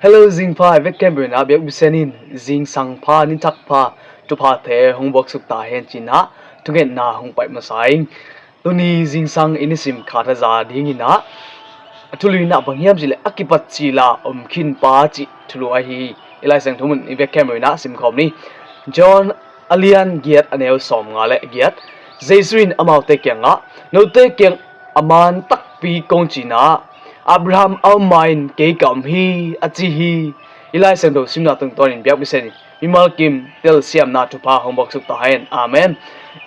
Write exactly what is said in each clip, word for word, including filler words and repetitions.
Hello, zingpha i vek khempeuh in ah biakbisen in zingsang pha, ni thak pha, thuphate hong buaksuk ta hen ci-in ah thungetna hong pai masa ing. Tuni zingsang i nisim khathaza dingin ah a thulu in ah bang hiam cih leh a kipat cila om khin pa cih thulu ahi hi. I Lai Siangtho mun i vek khempeuh in ah simkhawm ni. John a lian giat a neu sawmnga le giat. Jesu in amaute kiangah, note kiang a man takpi kong cih in ah, Abraham a om ma-in kei ka om hi, a ci hi. I Lai Siangtho simna tungtawnin biakbisen in mimal kim telsiamna thupha hong buaksuk ta hen. Amen.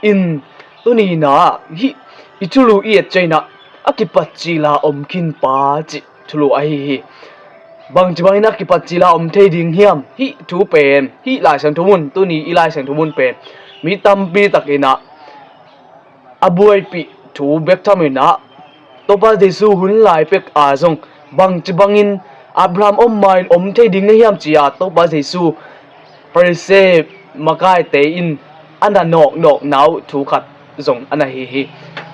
In tuni in ah hih i thulu i et ciang in ah a kipat cila om khin pa cih thulu ahi hi. Bangci bangin a kipat cila om thei ding hiam? Hih thu pen, hih Lai Siangtho mun, tuni i Lai Siangtho mun pen mi tampi takin ah a buaipih thu bek tham in ah, Topa Jesu hun lai pek a zong bangci bangin Abraham om ma-in om thei ding na hiam ci-a Topa Jesu Pharisee makaite in a na nawknawkna uh thu khat zong a na hi hi.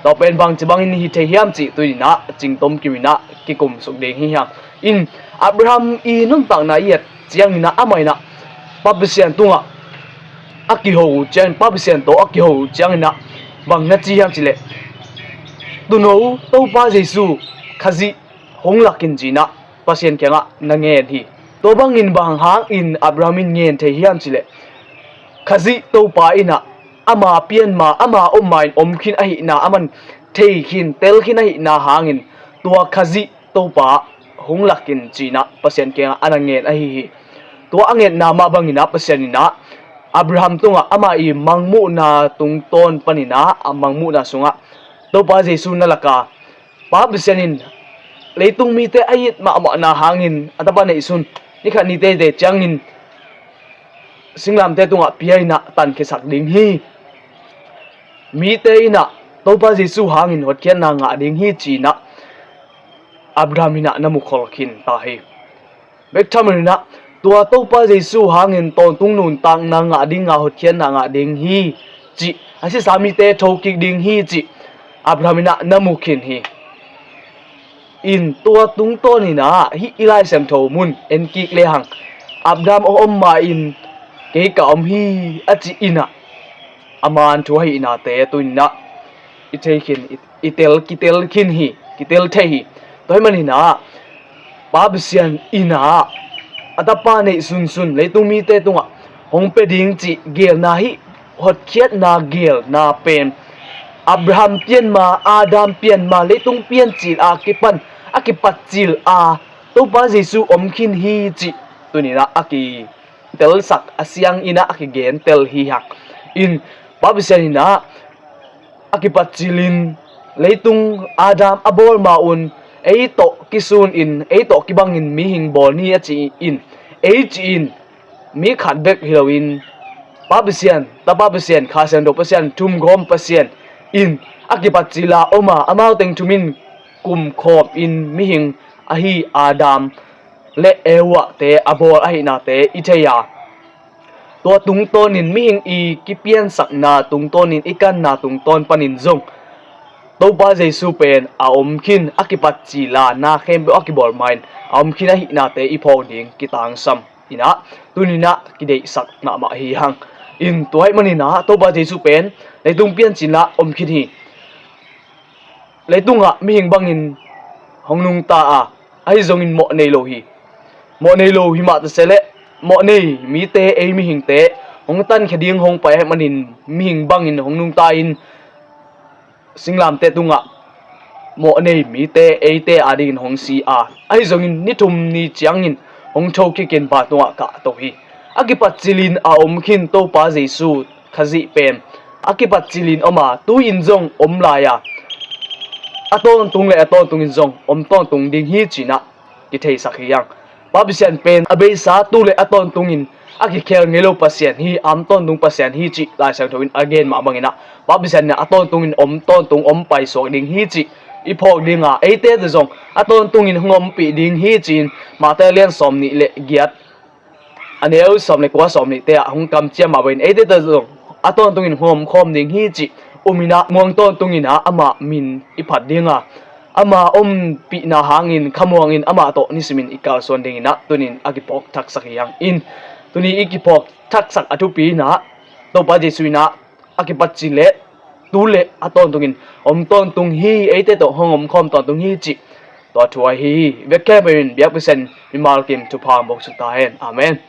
Tua pen bangci bangin hi thei hiam cih tuni in ah cingtom kim in ah kikum suk ding hi hang. In Abraham i nuntakna i et ciangin ah amah in ah Pa Pasian tungah a kiho uh ciangin, Pa Pasian tawh a kiho uh ciangin ah bang na ci hiam cih leh, tuuno Topa Jesu Khazih hong lak in ci-in ah Pasian kiangah na ngen hi. Tua bangin bang hangin Abraham in ngen thei hiam cih leh, Khazih Topa in ah ama pian ma, ama om ma-in om khin ahihna, aman thei khin, tel khin ahihna hangin tua Khazih Topa hong lak in ci-in ah Pasian kiangah a na ngen ahi hi. Tua a ngetna mah bangin ah Pasian in ah Abraham tungah ama i mangmuhna tungtawn panin ah a mangmuhna sungah Topa Jesu na lak a, Pa Pasian in leitung mite a it mahmahna hangin a tapa neihsun ni khat ni teitei ciangin singlamteh tungah pia in ah tankhiasak ding hi. Mite in ah Topa Jesu hangin hotkhiatna ngah ding hi ci-in ah Abraham in ah na mukhol khin ta hi. Bek tham in ah tua Topa Jesu hangin tawntung nuntakna ngah ding a, hotkhiatna ngah ding hi cih, a sisa mite thokik ding hi cih Abraham in ah na mu khin hi. In tua tungtawn in ah hih i Lai Siangtho mun en kik lehang, Abraham a om ma-in kei ka om hi, a ci in ah a man thu ahihnate tuni in ah i thei khin, i, i tel, kitel khin hi, kitel thei hi. Tua ahih manin ah Pa Pasian in ah a tapa neih sunsun leitung mite tungah hong pia ding cih gelna hih hotkhiatna gelna pen Abraham pian ma, Adam pian ma, leitung piancil a kipan a kipat cil a Topa Jesu om khin hi cih tuni in ah a kitelsak, a siang in ah a kigentel hi hang. In Pa Pasian in ah a kipat cilin leitung Adam a bawl ma-un ei tawh kisun in, ei tawh kibangin mihing bawl ni, a ci in, ei ci-in mi khat bek hi loin Pa Pasian, Tapa Pasian, Kha Siangtho Pasian, Thumgawm Pasian in a kipat cila om a, amau teng thumin kumkhawm in mihing ahi Adam le Eva-te a bawl ahihnate i thei a, tua tungtawnin mihing i kipiansakna tungtawnin i kanna tungtawn panin zong Topa Jesu pen a om khin, a kipat cila na khempeuh a kibawl ma-in a om khin ahihnate i phawk ding kitangsam in ah tuni in ah kideihsak mahmah hi hang. In tua ahih manin ah Topa Jesu pen leitung piancil ah om khin hi. Leitungah mihing bangin hong nungta a, ahi zongin mawh nei lo hi. Mawh nei lo hi mah ta se leh, mawh nei mite, ei mihingte hong tankhia ding hong pai ahih manin mihing bangin hong nungta in singlamteh tungah mawh nei mite, eite adingin hong si a, ahi zongin ni thum ni ciangin hong thokik in van tungah kahto hi. A kipat cilin a om khin Topa Jesu Khazih pen a kipat cilin om a, tu-in zong om lai a, a tawntung le a tawntungin zong om tawntung ding hi ci-in ah kitheisak hi hang. Pa Pasian pen a beisa tu le a tawntungin a kikhel ngei lo Pasian hi, a om tawntung Pasian hi cih Lai Siangtho in a gen mah bangin ah Pa Pasian in a tawntungin om tawntung, om paisuak ding hi cih i phawk ding a, eite tawh zong a tawntungin hong ompih ding hi ci-in Matthai lian sawmnih le giat, a neu sawm le kua, sawmnihte ah hong kamciam mah bangin eite tawh zong a tawntungin hong omkhawm ding hi cih um in ah, muang tawntungin ah amah min i phat ding a, ama ompihna hangin khamuangin amah tawh nisimin i kalsuan dinginah tunin a kiphawk thaksak hi hang in. Tuni i kiphawk thaksak a thupi inah Topa Jesuh inah a kipat cih leh tu le a tawntungin om tawntung hi, eite tawh hong omkhawm tawntung hi cih tua thu ahi hi. Vekkhem in biakpisen mimal kim thupha bawksuk ta hen. Amen.